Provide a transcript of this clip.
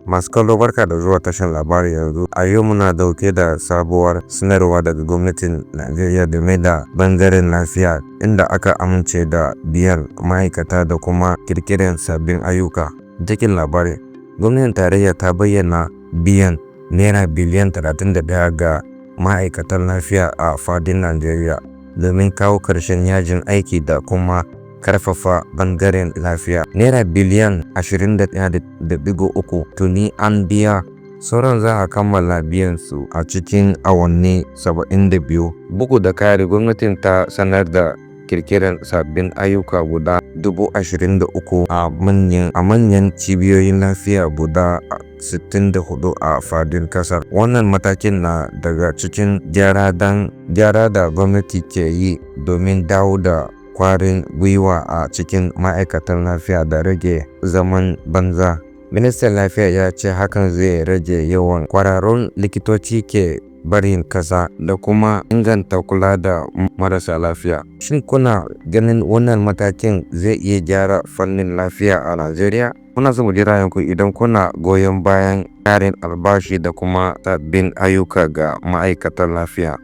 Masu kallo, barka da zuwa tashar Labari Yanzu. A yau muna dauke da sabuwar sanarwa daga gwamnatin Najeriya game da bangaren lafiya, inda aka amince da biyan ma'aikata da kuma kirkirar sabbin ayyuka. Cikin labarin, gwamnatin tarayya ta bayyana biyan naira biliyan 31 ga ma'aikatan lafiya a fadin Najeriya domin kawo ƙarshen yajin aiki da kuma karfafa bangaren lafiya. Naira biliyan 21.3 tuni an biya, sauran za a kammala biyan su a cikin awanni 72. Bugu da ƙari, gwamnatin ta sanar da kirkirar sabbin ayyuka guda 23,000 a manyan cibiyoyin lafiya guda 64 a fadin kasar. Wannan matakin na daga cikin gyara da gwamnati ke yi domin dawo da kwarin gwiwa a cikin ma'aikatan lafiya da rage zaman banza. Ministan Lafiya ya ce hakan zai rage yawan kwararrun likitoci ke barin kasa da kuma inganta kula da marasa lafiya. Shin kuna ganin wannan matakin zai iya gyara fannin lafiya a Najeriya? Muna so mu ji ra'ayinku idan kuna goyon bayan ƙarin albashi da kuma sabbin ayyuka ga ma'aikatan lafiya.